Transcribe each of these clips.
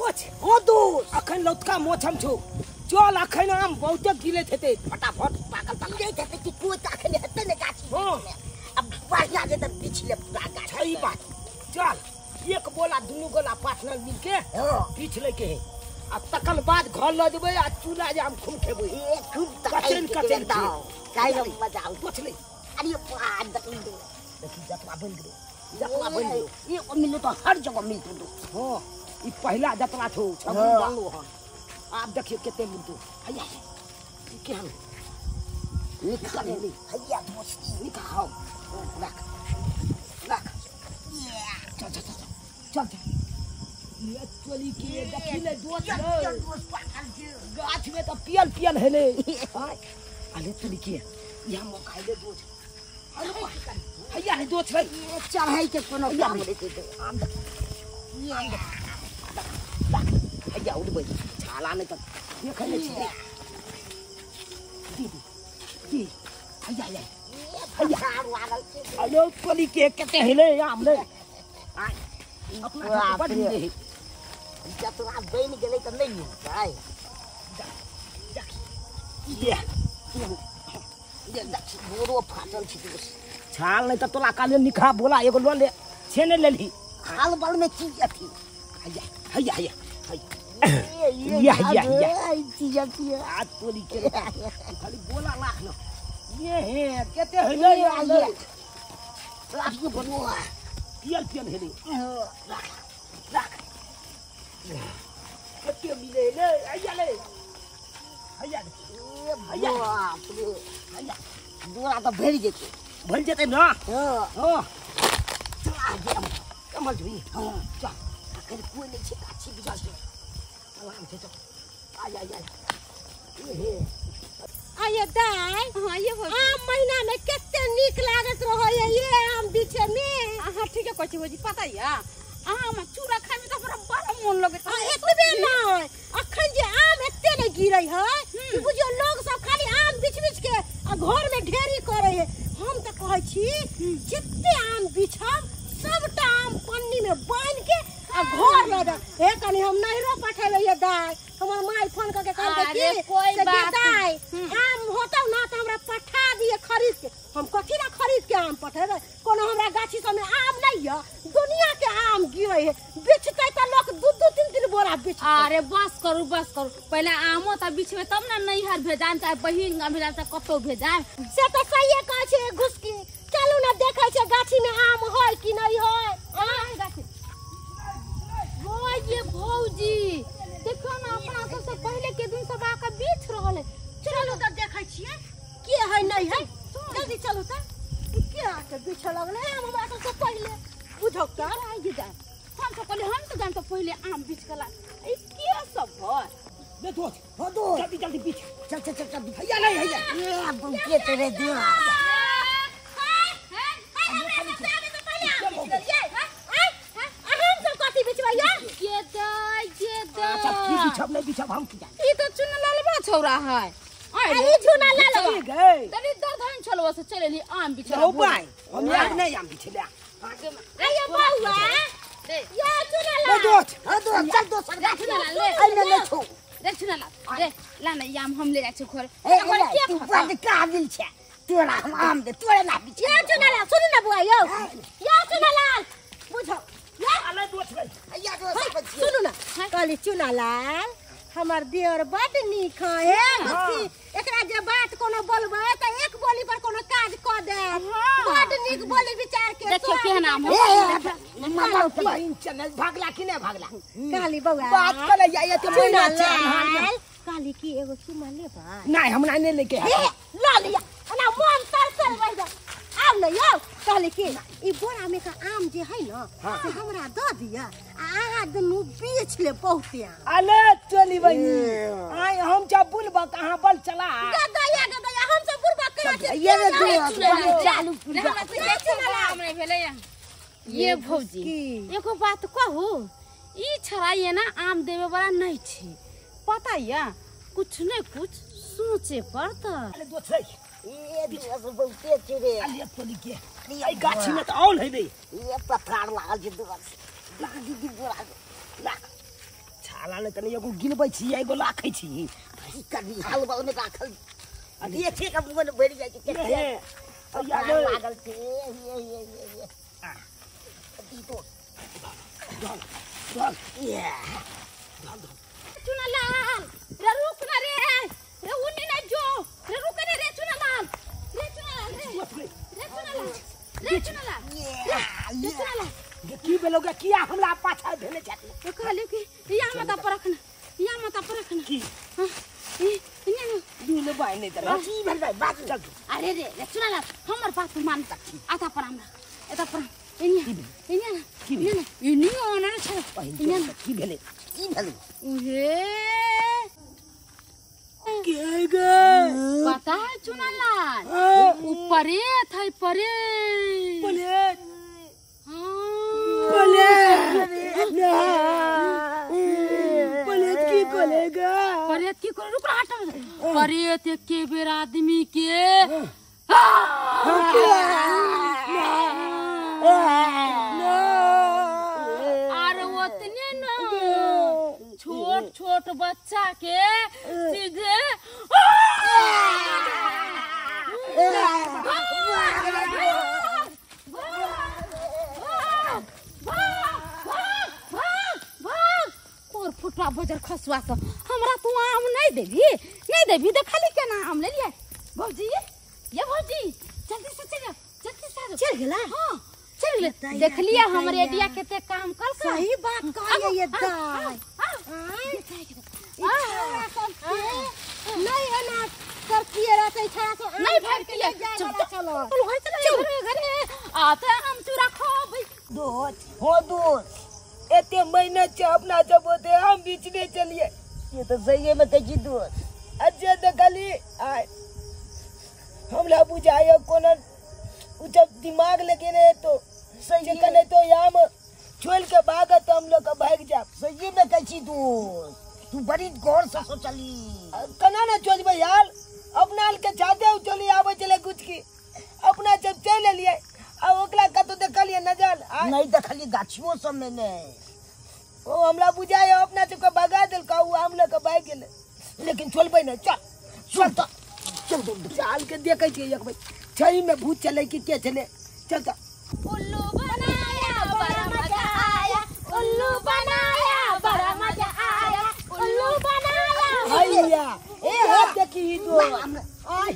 दोस्त हां दोस्त अखन लौतका मौसम छौ चल अखन आम बहुते गिलैत हेतै फटाफट पाकल पाकल गिलैत हेतै कि कोइ त अखन हेतै ने गाछी में अब बढ़िया जे त बिछले पूरा गाछ सही बात चल एक बोला दुनू गोला पार्टनर मिलके बीछ लैके है आ तकन बाद घर ल जेबै आ चूल्हा जे हम खूब खेबै ए खूब कचन कचन दाओ काहे न मजा आउ पूछ ले अरे बात देखी देखी जतवा बन गेलो जतवा बन गेलो ये मिले तो हर जगह मिलतो दोस्त हां ई पहला जतवा छौ छगुन बनलो हन आप देखियो केते मिलतो हैया ई केहन निकाल ले हैया दोस्त निकाल रख रख चल चल चल चल चल ये चोली के देखी ले दोस्त गाछ में तो पियल पियल हेले अरे चोली के यहाँ मौका ले दोस्त हैया रे दोस्त रे चढ़ाई के कोनो काम नहीं छै आम देख हैया उड़बै छाला नहीं त देखै नै छी दीदी दी हैया हैया हैया लागल छै अरे चोली के कते हेले आम ले अपना बड मिले है जतरा बनि गेलै त नहि मिलतै दे दे बोरो फाटल छै दोस्त छाल नहीं त तोला काले निखा बोला एगो ल ले छेने लेलही हाल बल में की अथी हैया हैया हैया या या या या आ तोली के खाली बोला लाख न ये हे केते हेले राख बोलवा पियल पियल हेले राख राख कते मिले ले हैया ले हैया हैया बाप रे हैया बोरा त भरि जेतै भरि जेतै न हां हां चल आ जे कमल जुई हां चल अखन कोइ नै छै गाछी बिछल छै चल आम छै चल आ जा जा ए आये दाइ हां ये भौजी आम महीना में कते नीक लागत रहै ये आम बिछे में अहाँ ठीके कहै छी भौजी पता या आम चूड़ा खाय में त हमरा बड़ा मोन लगैत आ एतबे नै अखन जे आम एते नै गिरै है कि बुझियो लोग सब खाली आम बिछ बिछ के आ घर में ढेरी करै है। हम त कहै छी जते आम बिछब सबटा आम पन्नी में बांध के आ घर ल जा। हे कनी हम नहरो पठेबै ये दाइ हमर my phone क के कहलकै अरे कि कोई से बात दाइ आम होतौ ना त हमरा पठा दिए खरीद के। हम कथी ला खरीद के आम पठेबै कोनो हमरा गाछी सब में आम नहीं है दुनिया के आम गिरे है बेचते त लोग दू दू तीन तीन बोरा बेचते। अरे बस करू बस करू पहले आमो त बिछबे तब ना नैहर भेजाम चाहे बहिन गाम भेजाम चाहे कतौ भेजाम। से त सहिए कहै छै घुसकी चलू ना देखै छै गाछी में आम है कि नहीं है। गाछी ये भौजी देखो ना अपना सबसे पहले के दिन सब आके बीछ रहल है। चलू त देखै छियै के है नहीं है जल्दी चलू त के आके बीछ लगल है आम हमरा सबसे पहले बुझौ त आइ जे जाय हम तो कहले हम तो जान तो पहले आम बीछ के ला ई के सब भर ले दोस्त हो दोस्त जल्दी जल्दी बीछ चल चल चल चल हैया नहीं हैया ए बहुते तेरे दिया अच्छा की बिछब नहीं बिछब हम की जाने। ई तो चुनललबा छौरा है ई चुनललबा गए तनी दर्धन छलवा से चलेली आम बिछला हो बाई हम यार नहीं आम बिछले आये बउआ दे या चुनला ले दोस्त हो दोस्त चल दोस्त दे चुनला ले आई ने छौ दे चुनला दे ला ना आम हम ले जाइ छी घर ए तू बड काबिल छै तोरा हम आम दे तोरा ना बिछ या चुनला सुन ना बुआ यौ या चुनला बुझौ या अले दोस्त रे हैया दोस्त सुनू ना कहली चुनालाल हमर देवर बड नीक है गुस्सी एकरा जे बात कोनो बोलबै त एक बोली पर कोनो काज क देत बड नीक बोली विचार के देखियो केहन आम ए मामा बहिन चल भागला कि नहीं भागला कहली बउआ बात कर या त महीना चुनालाल कहली कि एगो चुमा लेबा नहीं हमरा नहीं लेके ए ल लिया ana मन तरसल रह जा आउ न यौ कहली कि ई बोरा में का आम जे है न से हमरा द दिया आ अहाँ दुनू बेच ले बहुते आम। अले चली बहिनी आय हम जब बुलबक अहाँ बल चला गदया गदया हम सब बुलबक कहाँ छै ये रे दोस्त चालू आम नहीं भेलै ये भौजी एगो बात कहू ई छड़ा ये ना आम देवे वाला नहीं छै पता या कुछ ने कुछ सोचे पड़ता। अरे दोस्त रे ए दोस्त बहुते छै रे अले चली के ई गाछी में त औल हेबे ए पथार लागल छै दोस्त लाग दीदी बोरा लाग साला ने तने एगो गिलबै छी एगो राखै छी कभी हाल बल में राखल देखे के मन भरि जाइ छै के लागल छै ये ये ये ये दी तो चल चल ये चुनालाल रे रुक ना रे रे उन्नी ना जो रे रुक रे रे चुनालाल रे चुनालाल रे रे चुनालाल रे चुनालाल रे चुनालाल की बेलोगे किया हमरा पाछा भेले छथि तो कहलियो कि या मत पर रखना या मत पर रखना की हां इने दूले बाय नहीं तर की भेल भाई बात चल अरे रे रे चुनालाल हमर बात मान आता पर हमरा एता पर इने इने इने इने ओना छ इने की भेले की भेले उहे के गे पता है चुनालाल उ परेत है परेत परेत हां परेत ना परेत की करेगा परेत की करे रुक हट परेत के बेर आदमी के आर ओतने न छोट छोट बच्चा के सीधे फुटवा बजर खसुआ से हमरा तू आम नहीं देबी नहीं देबी देखली केना आम ले लिया भौजी ये भौजी जल्दी से चल जल्दी से चल गेला हां चल गेला देखलिए हमर एडिया केते काम कल सही बात कहलिए ये दाई नहीं है ना करतिए रहते छड़ा से नहीं भागतिए चलो चलो चल घरे आते हम चूरा खाबै दोस्त हो दोस्त एते महीना छै अपना जब होते हम बीचने चलिए ये तो सही में कहि दोस्त अच्छा देखली आय हमरा बुझाय कोनो उ जब दिमाग लेके ने तो सही कने तो याम छोड़ के भागत हम लोग के भाग जाब सही में कहि दोस्त तू बड़ी गौर से सोचली कना ना सोचबे यार अपना के जादे चली आवे चले कुछ की अपना जब चल लिए आ ओकरा कतो देखलिए नजर नहीं देखली गाछियो सब में नहीं ओ हमरा बुझाय अपना सबके भगा देलका उ हम लोग के भाग गेलै लेकिन छोड़बै नहीं चल चल तो चल चाल के देखै छियै एक भाई छई में भूत चले कि के चले चल चल उल्लू बनाया बड़ा मजा आया उल्लू बनाया बड़ा मजा आया उल्लू बनाया भैया ए हाथ देखी तो आय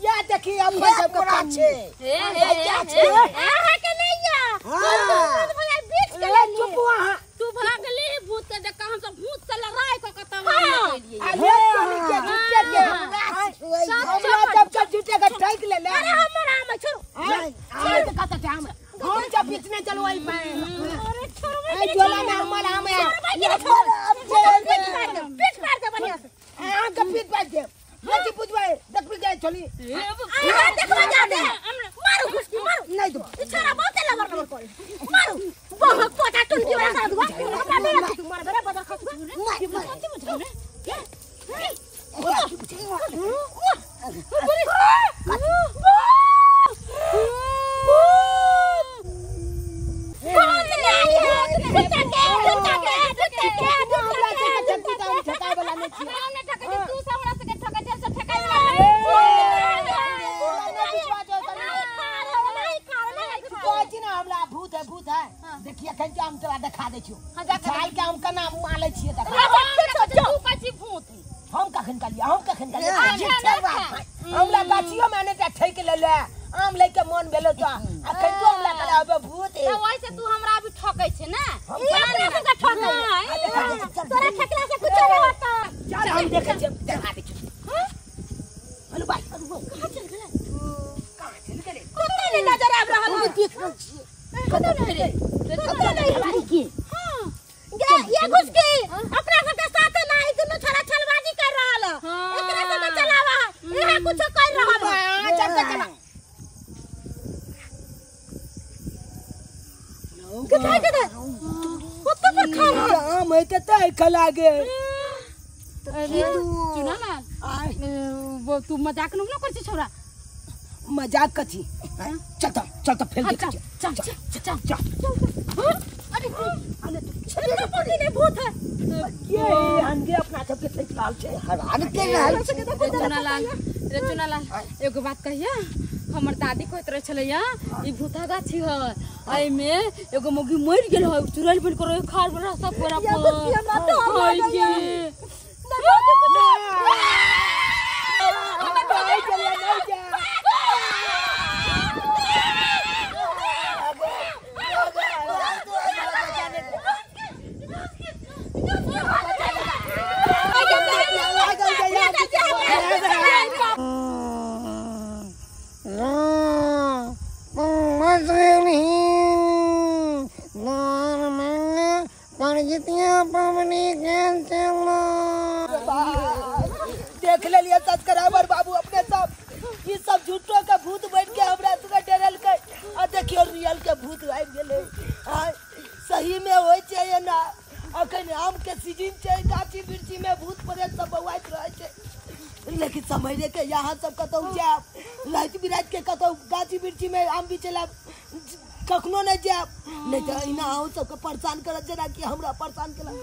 या देखी अपन सब के काम छै ए ए अहाँ के नहीं या हां भैया बीच के ले चुप वहां तू भागली भूत के देख हम सब भूत से लड़ाई क के तब गेलिए अरे चली के झूठे के हमरा जब जब झूठे के ठैक ले ले अरे हमर आम छोड़ो नहीं तो कहता छै हम हम जब बीचने चलो आई पाए अरे छोड़ो ए झोला में हमर आम है पीठ मार दे बढ़िया से हां के पीठ मार दे नहीं बुझवाए देख भी गए चली आ देखवा जा दे मारू घुसकी मारू नहीं दो ई छोरा बहुत लबर लबर करे मारू बहुत पोटा टुनकी वाला सारा दुआ हमरा नहीं रख तू मार बरे बदर खसुआ मार देखिए अखन के हम तोरा देखा दै छियौ छाल के हम केना मालै छियै देखा तू कथी भूत हम कखन कहलियै हम कखन कहलियै हमरा गाछियो में अनेटा ठैक लेले आम लै के मन भेलो तो अखन तो हमरा कहले अबे भूत त वैसे तू हमरा अभी ठकै छै ना ई अपना सबके ठकै तोरा ठकला से कुछ नहीं होता चल हम देखै छियै देखा दै छियौ हेलो भाई कहां चल गेलै कहां चल गेलै कतौ नहीं नजर आबि रहल हम देख रहल छियै कतौ नहीं रे कतौ नहीं हमारी की हां ये घुसकी अपना सबके साथ ना ई दुनू छोरा छलबाजी कर रहल है एकरा सबके चलावा है इहा कुछ कर रहल है चल चल चला कथाय कथाय कत पर खा आम है त तै खला गे चुना ना वो तू मजाक न कर छी छोरा मजाक कथी चल त चल त फेल चल चल चल चल चल अरे अरे छिनका पति नहीं भूत है के हनगे अपना सबके ठेक लाल छै हरान के रहल छै। रे चुनालाल, रे चुनालाल, एगो बात कहिया, हमर दादी कहैत रहे छलैया ई भूता गाछी है, एहिमे एगो मौगी मरि गेल है, चुड़ैल बनि के रहे खाड़ पर रास्ता पर या गुस्की हमरा डर हाय लागैया। गे। नहीं दादी कुछ नहीं चलिए नहीं जा। देख ले लिया सब्सक्राइबर बाबू अपने सब ई सब झूठो के भूत बैठ के हमरा सबके डरलकै आ देखियो रियल के भूत आबि गेलै। हां सही में होय छै ना, अखन आम के सीजन छै, गाछी वृक्षी में भूत प्रेत सब बौआइत रहै छै, लेकिन समझे के यहाँ सब कतौ जायब राति बिराति के कतौ गाछी वृक्षी में आम बिचेला कखनो नहीं जायब, नहीं तो एना अहूँ सबके परेशान करत जेना कि हमरा परेशान केलक।